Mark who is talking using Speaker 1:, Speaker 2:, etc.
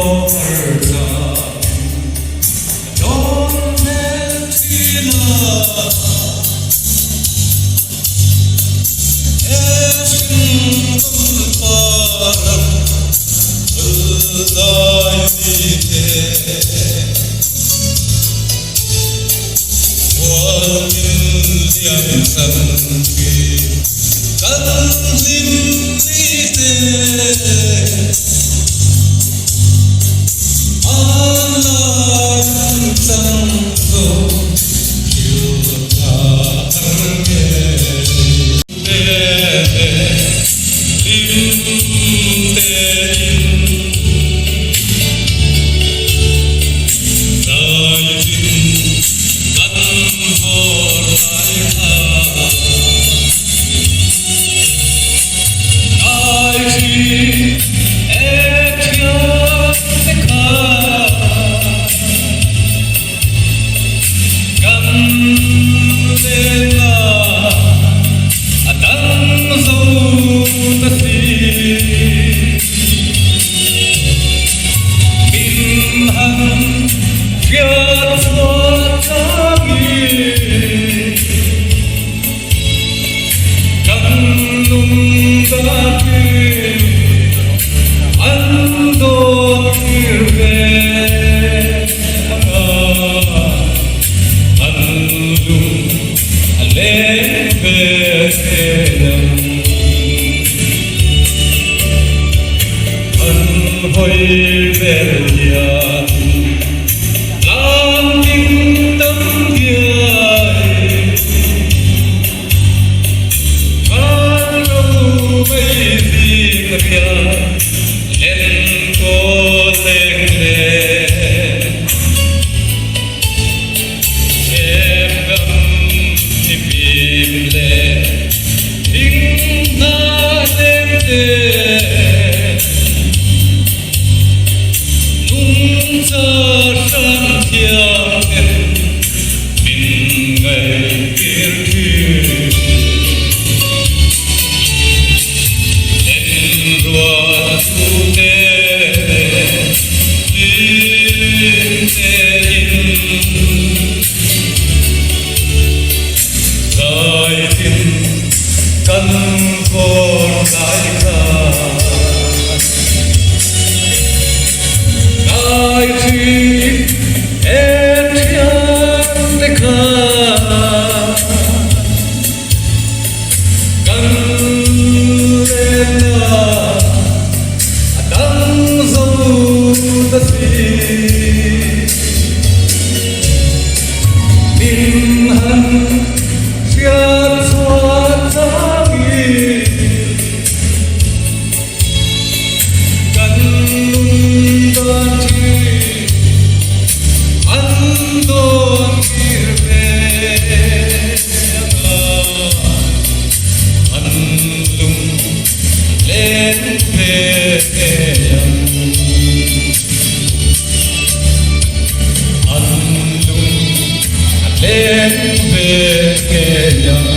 Speaker 1: Khawhar tlang ka dawn hmel thin a. He hring ram par vul lai te. Mual min liam san khi kan hlim ni te. Hmanlai chang zo thil tha har ngei. Te hlim te in. Zai chin kan vawr lai kha. Ngai thin e thian te kha. Kan lenna a dang zo ta si. Min han hriat chhuah changin kan nung dakin an dawn kir ve anga an lung a leng ve ang. An hawi vel hian tlang ding tam diai. Kan ro mei zing rian len kaw leng le. Em ngam ni fim le thing hna nem te. Nungcha hram thiam ten min ngaihtir thin. Lenrual tu te hlim tein zai tin kan kawr lai kha. Ngai thin e thian te kha kan lenna a dang zo ta si. Min han hriat chhuah changin kan nun dan thin an dawn kir ve anga an lung a len ve ang. An lung a len ve ngei ang.